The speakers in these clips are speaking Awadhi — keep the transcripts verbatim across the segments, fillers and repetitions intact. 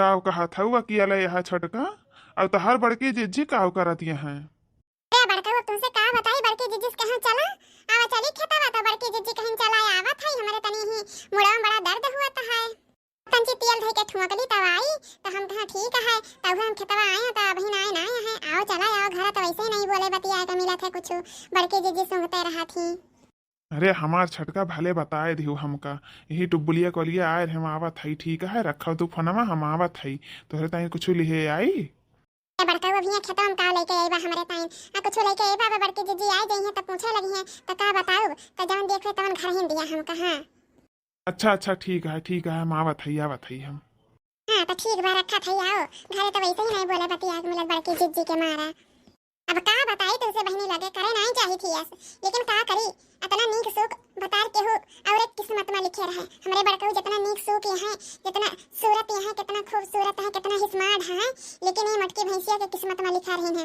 का कहत हउआ कि अले यहाँ छोटका, अउ तोहार बड़की जिज्जी का करत यहाँ? अरे बड़कऊ, अब तुमसे का बताई, बड़की जिज्जी से कहेन चला, आवा चली खेतवा, तो बड़की जिज्जी कहेन चला, आवत है, हमरे तनी ही मुड़वा में बड़ा दर्द हुआ तो है। तंची तेल धई के ठुमकली तब आई, तो हम कहा ठीक है, तब हम खेतवा आए हैं, तो अभी ना आए, ना आए हैं, आओ चला आओ घर, तो वैसे ही नहीं बोले बतियाए के मिलत है कुछ, बड़की जिज्जी सूंघते रहा थी। अरे हमार छोटका भले बताए दिहु हमका, यही टुब्बुलिया कोलिया आए रहे, हम आवत हई, ठीक है, रखो तू फोनवा, हम आवत हई, तोहरे ताई कुछ लिहे आई। ए बड़कऊ, अभी यहाँ खेतवा में का लेके आई बा हमरे ताई? आ कुछ लेके आई बा, बड़की जिज्जी आए जइहे तो पूछे लगी है, तो का बताऊ, तो जवन देख ले तवन घर ही दिया हमका। हाँ। अच्छा अच्छा, ठीक है, ठीक है, हम आवत हई, आवत हई हम। हाँ तो ठीक बा, रखत हई, आओ घरे, तो वैसे ही नहीं बोले बतिया के मिलत बड़की जिज्जी के मारा। अब का बताई तुमसे बहिनी, लगे करे नहीं चाही थी यस, लेकिन का करी, अतना नीक सुख बतार केहू और एक किस्मत में लिखे रहे। हमरे बड़कऊ जितना नीक सुख यहाँ, जितना सूरत यहाँ, कितना खूबसूरत है, कितना स्मार्ट है, लेकिन ये मोटकी भैंसिया के किस्मत में लिखा रही है।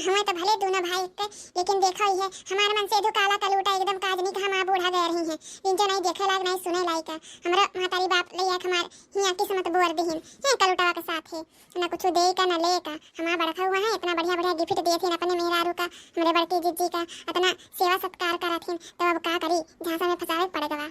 हमें तो भले दोनों भाई एक, लेकिन देखो ये हमारे मन से दो काला कलूटा एकदम काजनी का हम बूढ़ा गए रही है। जिनके नहीं देखे लायक, नहीं सुने लायक है। हमरा महतारी बाप ले एक हमार हिया किस्मत बोर दिहिन है कलूटवा के साथ है। ना कुछ दे का, ना ले का। हमार बड़का हुआ है, इतना बढ़िया बढ़िया गिफ्ट दिए थे अपने मेहरारू का, हमरे बड़की जिज्जी का, इतना सेवा सत्कार करत हिन, तो अब का करी, झांसा में फंसावे के पड़ गवा।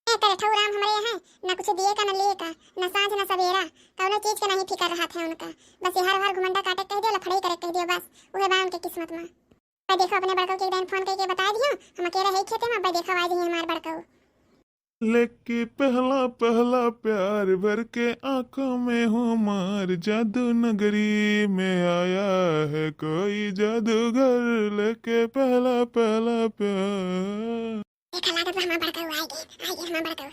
ए करे ठौराम हमरे यहाँ, ना कुछ दिए का, ना ले का, ना सांझ, ना सवेरा, कौनो चीज के नहीं फिकर रहत है उनका। बस हर हर घुमंडा काटे कह दियो, लफड़ई करे कह दियो, बस उहे बा उनके किस्मत में। भाई देखो, अपने बड़कऊ के एक दिन फोन करके बता दियो, हम अकेले है खेते में, भाई देखो, आ जाइए हमार बड़कऊ। लेके पहला पहला प्यार भर के आंखों में हूँ मार, जादू नगरी में आया है कोई जादूगर, लेके पहला पहला प्यार। देखा लागत बा हमार बड़कऊ आए गए, आए गए हमार बड़कऊ।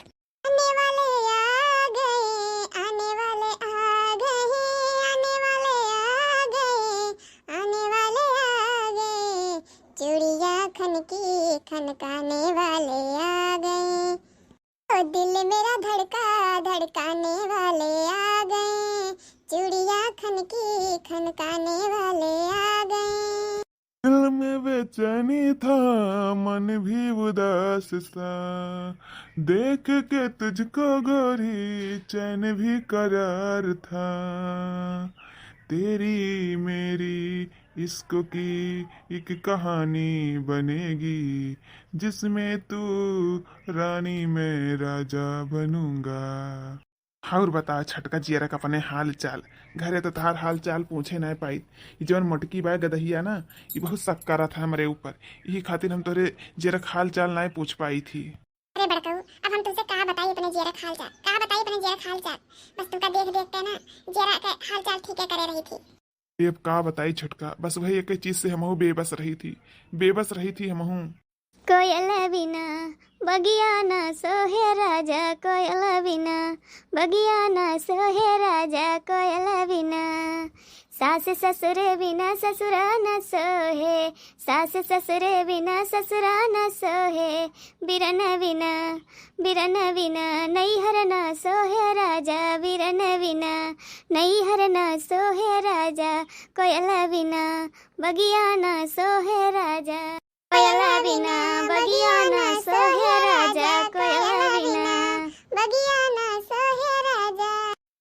आने वाले आ गए, आने वाले आ गए, आने वाले आ गए, आने वाले आ गए, चूड़िया खनकी खनकाने वाले आ गए। ओ दिल मेरा धड़का धड़काने वाले आ गए, चूड़िया खनकी खनकाने वाले आ गए। दिल में बेचैनी था, मन भी उदास सा, देख के तुझको गोरी चैन भी करार था। तेरी मेरी इश्क की एक कहानी बनेगी, जिसमें तू रानी मैं राजा बनूंगा। और बता छोटका जियरा का अपने हाल चाल, घरे तो तहार हाल चाल पूछे नाय पाई। ई जवन मोटकी बा गदहिया ना, ई बहुत शक करत है हमरे ऊपर, यही खातिर हम तोरे जियरा का हाल चाल नाय पूछ पाई थी। अरे बड़कऊ, अब हम तुमसे का बताई अपने जियरा का हाल चाल, का बताई अपने जियरा का हाल चाल। बस तुमका देख देख के ना जियरा के हाल चाल ठीक करे रही थी। अब का बताई छोटका, बस वही एक चीज से हमहू बेबस रही थी, बेबस रही थी हमहू। कोयल बिना बगिया ना सोहे राजा, कोयल बिना बगिया ना सोहे राजा, कोयल बिना। सास ससुर बिना ससुरा ना सोहे, सास ससुर बिना ससुरा ना सोहे। बिरन बिना, बिरन बिना नैहर ना सोहे राजा, बिरन बिना नैहर ना सोहे राजा। कोयल बिना बगिया ना सोहे राजा, कोयल बिना बगिया ना सोहे राजा, कोयल बिना बगिया ना सोहे राजा।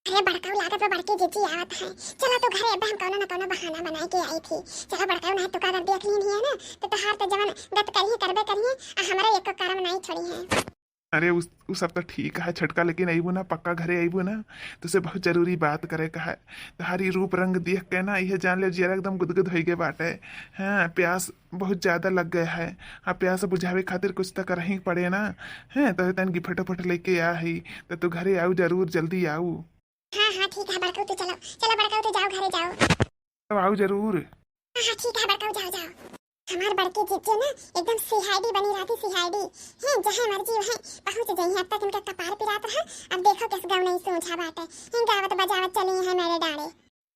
अरे बड़कऊ, लागत बा बड़की जिज्जी आवत है। चला तो घरे, अब हम कौनो न कौनो बहाना बनाए के आई थी। चला बड़कऊ, ना तो अगर देख ली है ना, तो तोहार तो जवन गत करिए करबे करिए, आ हमरा एको करम नहीं छोड़ी है। अरे उस, उ सब तो ठीक है छोटका, लेकिन अइबू ना, पक्का घरे अइबू ना, तुसे बहुत जरूरी बात करे का है। तोहारी रूप रंग देख के ना इहे जान ले जियरा एकदम गुदगुद होइ गए बाटे। हाँ, प्यास बहुत ज्यादा लग गए है। हाँ, प्यास बुझावे खातिर कुछ तो करही पड़े ना। हैं, तो तन की फटाफट लेके आ ही, तो तू घरे आऊ जरूर, जल्दी आऊ। हाँ हाँ ठीक है बड़कऊ, तू चलो, चलो बड़कऊ, तू जाओ घरे जाओ। तो आऊ जरूर। हाँ हाँ ठीक है बड़कऊ, जाओ जाओ। हमार बड़की जिज्जी ना एकदम सीआईडी बनी रहती, सीआईडी। हैं, जहाँ मर्जी वहाँ पहुँच जाई। अब तक इनका कपार पिरात रहा, अब देखो किस गाँव नहीं सूझा बाटे। हैं, गावत बजावत चली हैं मेरे डाँड़े।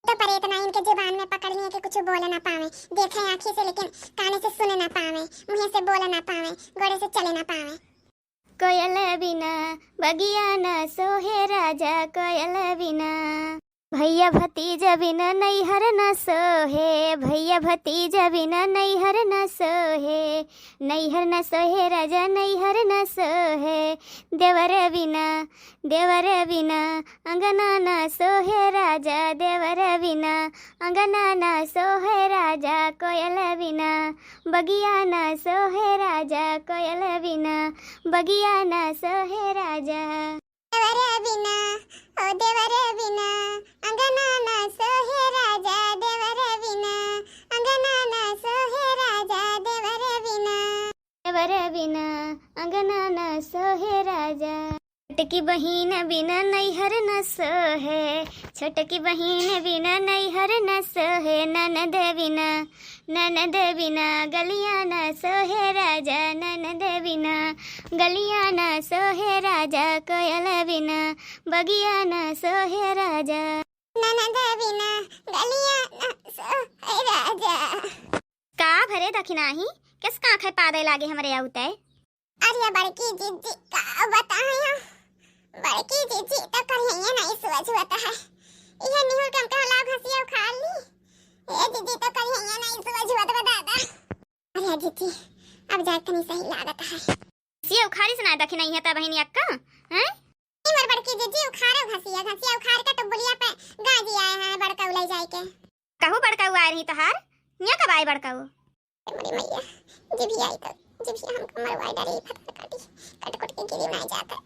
तो परेत ना इनके जुबान में पकड़ लिए कि कुछ बोल ना पावे, देखे आँखी से लेकिन काने से सुन ना पावे, मुँहे से बोल ना पावे, गोड़े से चले ना पावे। कोयल बिना बगिया ना सोहे राजा, कोयल बिना। भैया भतीजा बिना नैहर न सोहे, भैया भतीजा बिना नैहर न सोहे, नैहर न सोहे राजा, नैहर न सोहे। देवर बिना, देवर बिना अंगना न सोहे राजा, देवर बिना अंगना न सोहे राजा, कोयल बिना बगिया न सोहे राजा, कोयल बिना बगिया न सोहे राजा। देवर बिना, ओ देवर बिना, अंगना न सोहे राजा, देवर बिना, अंगना न सोहे राजा, देवर बिना। देवर बिना, अंगना न सोहे राजा। छोटकी बहिन बिना नैहर न सोहे, छोटकी बहिन बिना नैहर न सोहे, ननद बिना, ननद बिना गलिया न सोहे राजा, ननद बिना गलिया न सोहे राजा, कोयल बिना बगिया न सोहे राजा। ननद बिना गलिया न सोहे राजा। का भरे दखिनाही, किस कांखे पादे लागे हमरे आउते? अरे बड़की जिज्जी, का बताई, बड़की जिज्जी तो करिहैया नहीं सोच होता है। इहे निहुर के हमका लाग घसिया उखाड़ ली। ए जिज्जी, तो करिहैया नहीं सोच होता बा दादा। अरे जिज्जी, अब जाए तनी सही लागत है। घसिया उखाड़ी से ना दखिनैया तब बहिनी अक्का, हैं? ई मोर बड़की जिज्जी उखाड़े घसिया, घसिया उखाड़ के टुबुलिया पे गाजी आए हैं बड़कऊ ले जाए के। कहू बड़कऊ आए रही तोहार, हियां कब आए बड़कऊ? ए मोरी मैया, जिभिया आई तो, जिभिया हमका मरवाई डाली, फतर काटी, कट कट के गिरी ना जाता।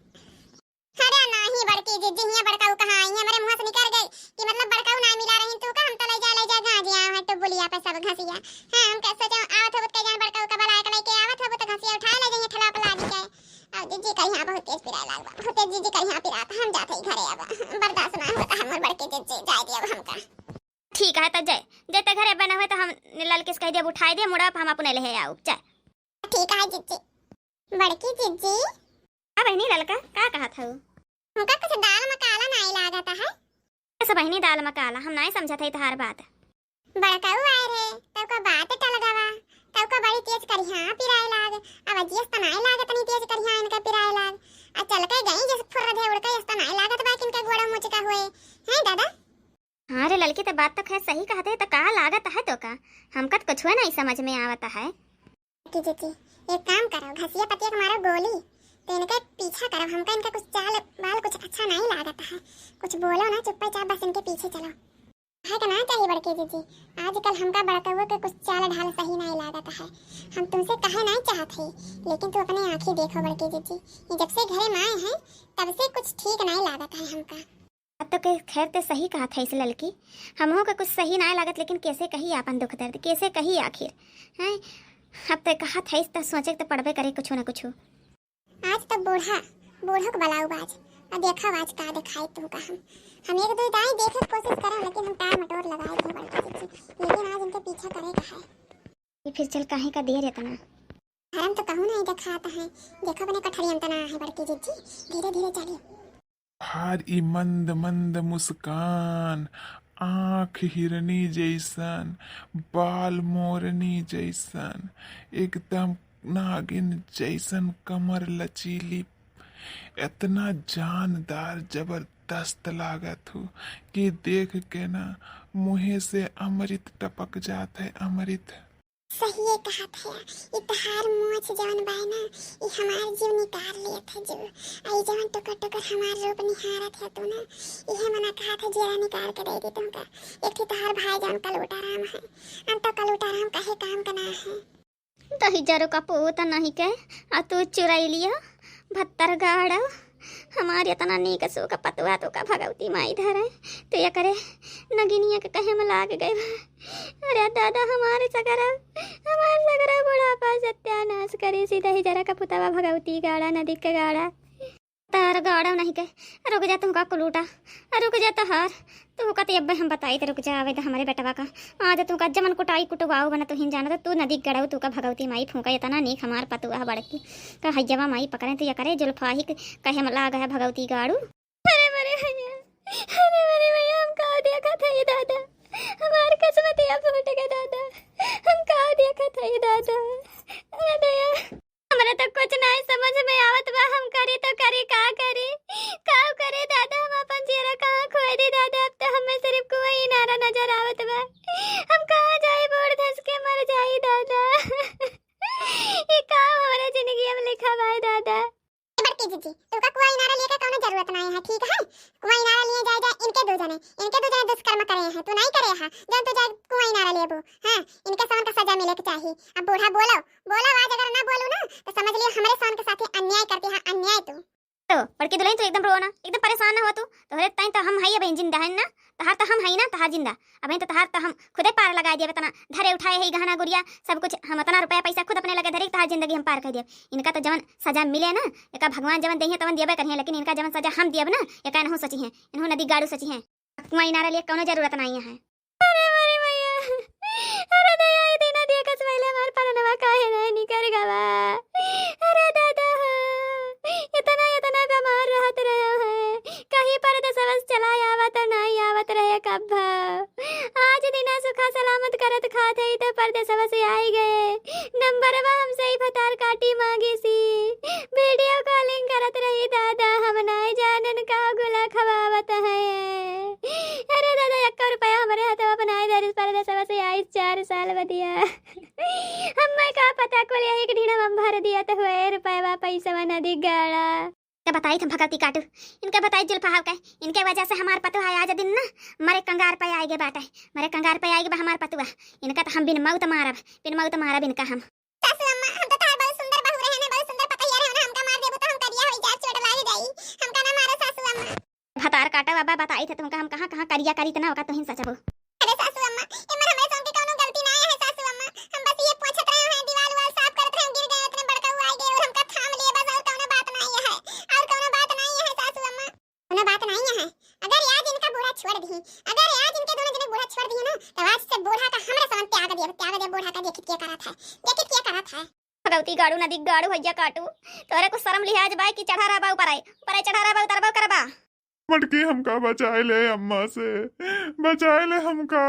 अरे नाही बड़की जिज्जी, हियां बड़कऊ कहाँ आई है? हमरे मुंह से निकल गई कि मतलब बड़कऊ ना मिला रही तू का, हम तो ले जा, ले जा गाजी आए हैं टुबुलिया पे सब घसिया। हाँ, हम कैसे जाऊँ, आवत हो के जान बड़कऊ का बलाय के लेके आवत हो तो घसिया उठाए ले जाइए ठेला पे लादी के। अब जिज्जी का यहाँ बहुत तेज पिराए लाग बा, बहुत तेज जिज्जी का यहाँ पिरात, हम जाते ही घरे अब, बर्दाश्त ना होता है मोर बड़की जिज्जी, जाए दियो अब हमका। ठीक है, तो जय, जय ते घरे बना हुए तो हम ललकिस कह दिया, उठाए दिया मुड़ा, हम अपने ले आओ, जय। ठीक है जिज्जी। बड़की जिज्जी। हाँ बहिनी ललका, का कहत हऊ? हमका कुछ दाल में काला नाई लागत है। कैसे बहिनी दाल में काला? हम नाई समझत है तोहार बात। बड़कऊ आए रहे, तब का बात टल गवा, तब का बड़ी तेज करिहा पिराए लाग। अब जियस त नाई लागत नहीं तेज करिहा इनका पिराए लाग। आ चल के गई जस फुर्र दे उड़ के, यस त नाई लागत बा कि इनका गोड़ा मुचका हुए। हैं दादा? हाँ रे ललकी, त बात तो खैर सही कहत है, त का लागत है तो का? हमका त कुछुए नहीं समझ में आवत है। कि जिज्जी, एक काम करो, घसिया पतिया के मारो गोली, तो इनके पीछा करो, हमका इनका कुछ चाल बाल कुछ अच्छा नहीं लागत है, कुछ बोलो ना, चुप्पे चाप बस इनके पीछे चलो। है का ना चाहिए बड़की जिज्जी, आजकल हमका बड़कउआ के कुछ चाल ढाल सही नहीं लागत है। हम तुमसे कहे नहीं चाहत है, लेकिन तू अपने आँखी देखो बड़की जिज्जी, ये जब से घरे में आए हैं, तब से कुछ ठीक नहीं लागत है हमका। अब तो के खैर ते सही कहत है इस ललकी, हमहू के कुछ सही ना लागत, लेकिन कैसे कही आपन दुख दर्द, कैसे कही आखिर, हैं? अब ते कहत है त सोचे के त पड़बे करे कुछ न कुछ। आज तो बूढ़ा, बूढ़ो के बलाऊ बाज, अब देखा आज का दिखाई तू का हम। हम एक दो दाई देखे के कोशिश करब, लेकिन हम टाल मटोर लगाए थे बड़की जिज्जी, लेकिन आज इनके पीछा करे का है। ये फिर चल काहे का देर इतना? हरम तो कहूँ नहीं देखात है, देखो अपने कठरियन तना है बड़की जिज्जी, धीरे धीरे चलियो। हार ई मंद मंद मुस्कान, आँख हिरनी जैसन, बाल मोरनी जैसन, एकदम नागिन जैसन कमर लचीली, इतना जानदार जबरदस्त लागत हू कि देख के ना मुँहे से अमृत टपक जात है, अमृत। सहिए कहत है, ई तहार मोछ जवन बाय ना, ई हमार जीव निकाल लेत है जीव। आ ई जवन टुकर टुकर हमार रूप निहारत है तू ना, इहे मना कहत है जीरा निकाल के दे दी तुमका। एक ठे तहार भाई जवन कलूटा राम है, हम तो कलूटा राम कहे काम का ना है। दहिजरो का पूत नहीं के, आ तू चुराई लिया। भत्तर गाड़ो, हमार इतना नीक सुख पतुआ तो का भगवती माई धरे, तो ये करे नगिनिया के कहे में लाग गए बा। अरे दादा, हमारे सगरा, हमार सगरा बुढ़ापा सत्यानाश करे, सीधा ही जरा का पुतवा भगवती गाड़ा, नदी के गाड़ा। तार गाड़ा नहीं के, रुक जा तुमका कुलूटा, रुक जा तहार, तू का ते अब्बे हम बताई त रुक जा, आवे त हमरे बेटवा का। आज तू का जमन कुटाई कुटवाओ बना तू हिन जाना, त तू नदी गड़ाऊ, तू का भगवती माई फूंका, इतना नीक हमार पतुआ बड़की। का हैजवा माई पकड़े त या करे जुल्फाही क-, कहे में लाग है भगवती गाड़ू। अरे मरे भैया, अरे मरे भैया, हम का देखत है दादा, हमार किस्मत या फूट के दादा, हम का देखत है दादा। अरे दया। हमरा तो कुछ नहीं समझ में आवत बा, हम करी तो करी का करी, का करे दादा, हम अपन जियरा कहाँ खोए दी दादा, अब तो हमें अब लिखा भाई दादा। ए बड़की जीजी, तू का कुआँ इनारा लिए का कौनो जरूरत नाहीं है, ठीक है? कुआँ इनारा लिए जाए, जाए इनके दू जने, इनके दू जने दुष्कर्म करे हैं, तू नाहीं करे है, जौन तू जाए कुआँ इनारा लेबू, हाँ, इनके सवन का सजा मिले के चाही। अब बूढ़ा बोलो, बोलो, आज अगर ना बोलू ना, तो समझ लियो हमरे सवन के साथे अन्याय करती है, अन्याय तू। तो बड़की दुल्हन, तू एकदम रो ना, एकदम परेशान ना हो तू। तोहरे ताईं तो हम हई, अबहिन जिंदा है ना, तहार तो हम हई ना, तहार जिंदा। अबहिन तो तहार तो हम खुदे पार लगाए दियब, एतना धरे उठाए है गहना गुरिया सब कुछ, हम एतना रुपया पैसा खुद अपने लगे धरे, तहार जिंदगी हम पार कर दियब। इनका तो जवन सजा मिले ना, एका भगवान जवन देहिए तवन दियबे करिए, लेकिन इनका जवन सजा हम दियब ना, एका इनहू सोची हैं, इनहू नदी गाड़ू सोची हैं। कुआँ इनारा लिए कौनो जरूरत नाहीं है। अरे मोरी मैया, अरे दया, ई दिना देखस पहिले हमार परनवा काहे नाहीं निकर गवा। अरे दादा हो, इतना, इतना बीमार रहत रहे हैं, कहीं परदेसवा से चला आवत और नाहीं आवत रहे कब्बा। आज दिना सुखा सलामत करत खात है, तो परदेसवा से आई गए। नंबरवा हमसे ही भतार काटी मांगी सी, वीडियो कॉलिंग करत रही दादा, हम नाहीं जानन का गुला खवावत है। अरे दादा, एक्को रुपया हमरे हाथ में अपनाए दे, परदेसवा से आई चार साल बदिया। हमें का पता, कुल यही के ढीढ़ा में भर दिया तो हुए रुपया, पैसवा नदी गाड़ा। इनका बताई थम भगवती काटू, इनका बताई जुल्फा हाव के, इनके वजह से हमार पतोह आज दिन ना मरे कंगार पे आएगे बाटे, मरे कंगार पे आएगे बा हमार पतोह। इनका तो हम बिन मौत मारब, बिन मौत मारब इनका हम। सासू अम्मा, हम तो तहार बहुत सुंदर बहू रहे ना, बहुत सुंदर पतोहिया रहे ना, हमका मार देबू तो हम करिया होई जाब, चोट लाग जाई, हमका ना मारो सासू अम्मा। भतार काटा बाबा, बताई थे तुमका हम कहाँ कहाँ करिया करी तना ओका तुहिन सचबो। अरे सासू अम्मा, एमर हमरे सन के कौनो गलती ना है सासू अम्मा, हम बस ये पोछत रहे हैं, दीवाल उवाल साफ करत रहे, गिर गए, उतने बड़का वो आ गए और हमका थाम लिए बस, और कौनो बात नहीं है, और कौनो बात नहीं है सासू अम्मा। कौनो बात नहीं है। अगर आज इनका बूढ़ा छोड़ दी, अगर आज इनके दोनों जने बूढ़ा छोड़ दिए ना, तो आज से बूढ़ा का हमरा समन त्याग दिया, त्याग दिया बूढ़ा का। देखित क्या करत है, देखित क्या करत है। भगवती गाड़ू नदी गाड़ू भैया काटू, तोरे कुछ शर्म लिहाज बाय कि चढ़ा रहा बा ऊपर आए, ऊपर आए चढ़ा रहा बा, उतरबा करबा। मटकी हमका बचाए ले अम्मा से, बचाए ले हमका।